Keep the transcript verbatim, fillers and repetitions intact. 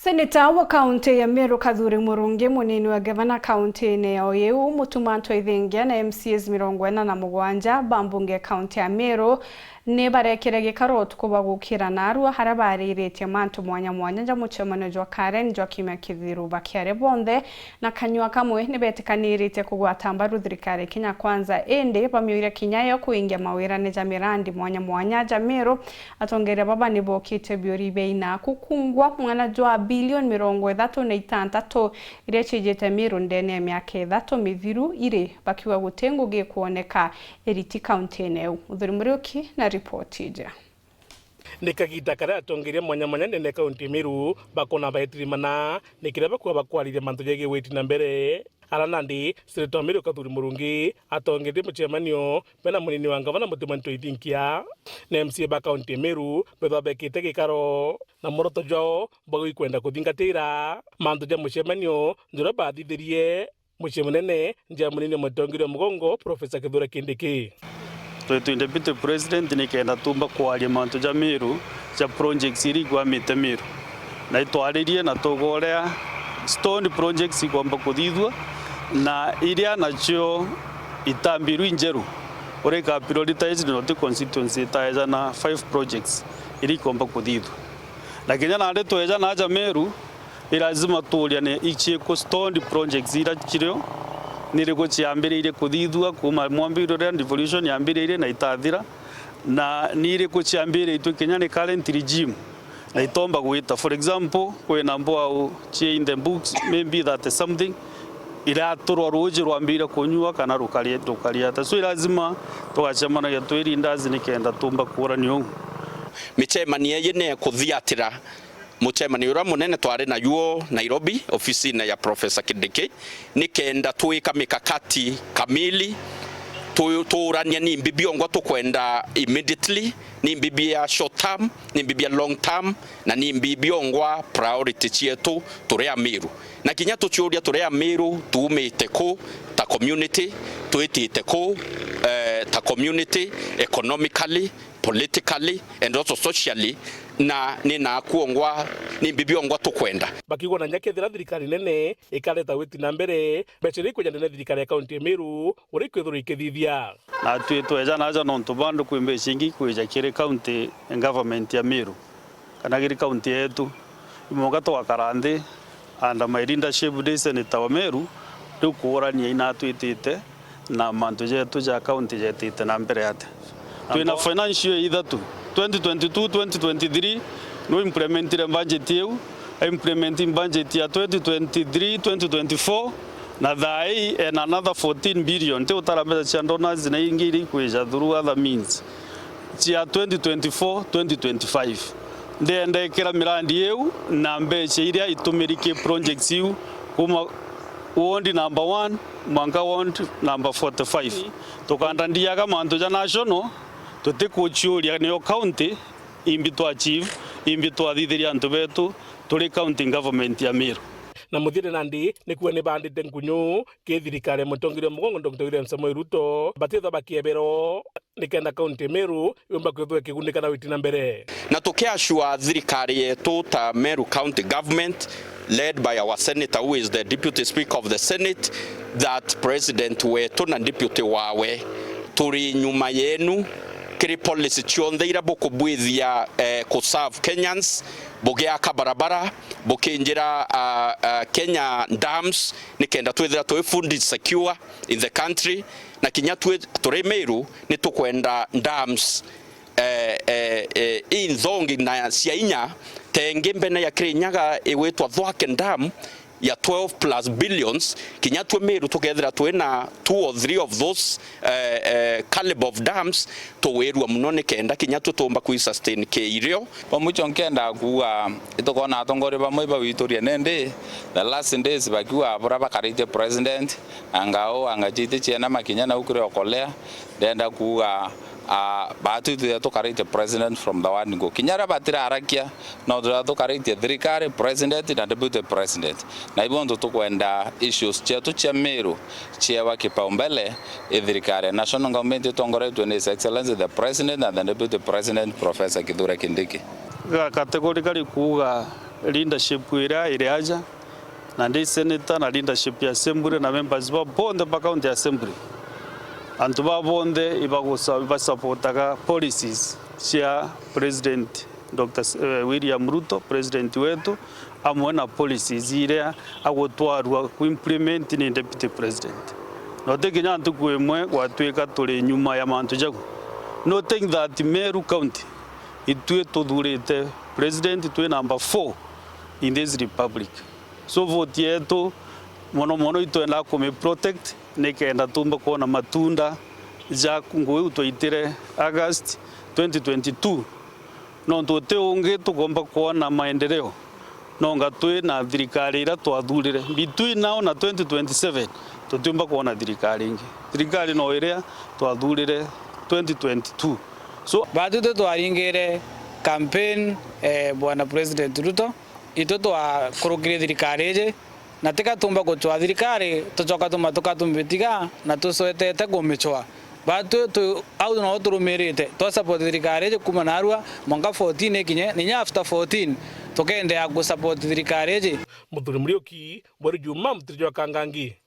Seneta wa kaunti ya Meru Kathuri Murungi, munini wa gavana kaunti-ini ya Oyeu, Mutuma Ntwaithingia na M C As mirongo ina na mugwanja ba mbunge kaunti ya Meru ni barekire gikaro utuku bwa gukira narua, haria baariritie mantu mwanya mwanya ja mucemanio jwa Karen jwa kiumia kithiru. Bakiaria bonthe na kanyua kamwe, ni betikaniiritie kugwata mbaru thirikari Kenya Kwanza, indi bamiuria kinya yo kuingia mawirane ja mirandi mwanya mwanya ja Meru. Atongeria baba ni bookite biuri bia ina kukungwa mwana jwa bilioni mirongo ithatu na itantatu iria ciijite Meru ndene ya miaka ithatu mithiru iri, bakiuga guti ngugi ikwoneka iriti kaunti-ini iu. Muthuri Muriuki na ripoti iji. Ni kagiita karia atongeria mwanya mwanya ndene ya kaunti ya Meru bakona baetirimana, ni kiria bakuuga bakwariria mantu jegie witi na mbere. Ara nandi, Seneta wa Meru Kathuri Murungi atongerie mucemanio bena munini wa ngavana Mutuma Ntwaithingia na M C A ba kaunti ya Meru, bethwa bekite gikaro na mworoto jwao bagui kwenda kuthingatira mantu ja mucemanio juria bathithirie mucii munene nja ya munini wa mutongeria wa mugongo, Professor Kithure Kindiki. Twitwi Deputy President nikenda tuumba kwaria mantu ja Meru, ja projects iria ikwamite Meru. Na itwaririe na tuuga uria stalled projects ikwamba kuthithua, na iria nacio itambirwe injeru, uria ika prioritized, no ti constituency itaeja na five projects iria ikwamba kuthithua. Na kinya nandi tweja na aja Meru, ni lazima tuuria ni ichiku stalled projects iria cirio, ni iriku ciambiriirie kuthithua kuuma mwambiriro riria devolution yambiriirie na itathira, na ni iriku ciambiriitue kinya ni current regime na itomba gwita. For example, kwina mbwau cie in the books, maybe thirty something, iraturwa ruuji rwambire kunyua kana rukari-, rukariata. So, lazima tugacemanagia twi leaders nikenda tuumba kuurania uu. Micemanio iji ni ikuthiatira mucemanio uria munene twari naguo Nairobi, ofisine ya Professor Kindiki, nikenda twika mikakati kamili, tu-, tuurania nimbi biongwa tukwenda immediately, nimbi bia short term, nimbi bia long term, na nimbi biongwa priority cietu turi Amiru. Na kinya tuciuria turi Amiru tuumite ku ta community, twitite ku, eh, ta community, economically, politically and also socially, na ni nakuongwa, nimbi biongwa tukwenda. Bakiuga na nya kethira thirikari nene ikareta witi na mbere, mbeca iria ikwija ndene thirikari ya kaunti ya Meru, uria ikwithirwa ikithithia. Natwi tweja naja nontu bandu kwi mbeca ingi ikwija kiri county government ya Meru, kana kiri county yetu. Imwe twakara nthi under my leadership ndi Senator wa Meru, riu kuurania ina twitite na mantu jetu ja county jetite na mbere atia. Twina financial year ithatu, twenty twenty-two, twenty twenty-three, no implementire budget iu, implementing budget ya twenty twenty-three, twenty twenty-four, na thaa ii ena another fourteen billion, ti utara mbeca cia donors na ingi iria ikwija through other means, cia twenty twenty-four, twenty twenty-five. Ndienda ikira mirandi iu na mbeca iria itumiri ki projects iu, kuma ward number one mwanka ward number forty-five. Tukanda ndiaga mantu ja national, tutikuciuria nio county, imbi twa achieve, imbi twathithiria antu betu turi county government ya Meru. Na muthiri nandi ni kuuga ni bandite nkunyu ki thirikari ya mutongeria wa mugongo Doctor William Samoei Ruto, batithwa bakiebero nikenda kaunti ya Meru yumba kwithwa ikigunika na witi na mbere. Na tukiashua thirikari yetu ta Meru County Government, led by our senator who is the deputy speaker of the Senate, that president wetu na deputy wawe turi nyuma yenu kiri policy cionthe iria bukubwithia, eh, ku serve Kenyans, bugiaka barabara, bukinjira, ah, ah, Kenya dams, nikenda twithira twi food secure in the country, na kinya twi, turi Meru, ni tukwenda dams, eh, eh, eh, inthongi na cia inya, tengi mbene ya Kirinyaga igwitwa Thwake Dam ya twelve plus billions, kinya twi Meru tukethira twina two or three of those, eh, eh, caliber of dams, tugwirua muno nikenda kinya twi tuumba kwi sustain ki irio. Kwa mwicho nkenda kuuga, itukona atongoria bamwe bawituria nindi, the last days bakiuga buria bakaritie president, anga uu, anga ciiti ciena makinya nau kiri okolea. Ndenda kuuga, ah, baatu itwithia tukaritie president from the word go. Kinya aria batirarakia, no turia tukaritie thirikari, president na deputy president. Na ibo ntu tukwenda issues cietu cia Meru ciewa kipaumbele i thirikari. National government itongoretue ni His Excellency the President and the Deputy President Professor Kithure Kindiki. Ga categorically kuuga Leadership iria iri aja, na ndi senator na leadership ya assembly na members ba bonthe ba county assembly, antu ba bonthe ibagusa-, ibasupportaga policies cia President Doctor S-, eh, William Ruto, President wetu, amwe na policies iria agutwarua ku implement ni Deputy President. Na uti kinya ntuku imwe gwatuika turi nyuma ya mantu jau. No think that Meru County, itui tuthurite President twi number four in this republic. So vote yetu mono mono itwenda kumi protect nikenda tumba kuona matunda ja ngugi iu twaitire August twenty twenty-two. Nontu uti ungi tukomba kuona maendeleo, nonga twi na thirikari iria twathurire. Between now na twenty twenty-seven, tutiumba kuona thirikari ingi. Thirikari no iria twathurire twenty twenty-two. So, baatwi twi twaringire campaign, eh, Bwana President Ruto, itwi twakurukire thirikari iji, na tika tumba gucwa thirikari, tucoka tuma tuka tumbitiga na tucwetete kumicwa. Baatwi tu, au no turumirite, twa support thirikari iji kuma narua mwanka fourteen ikinye, ninya after fourteen, tukeendeea ku support thirikari iji. Muthuri Muriuki, Mweru Juma, Mutiri jwa Kangangi.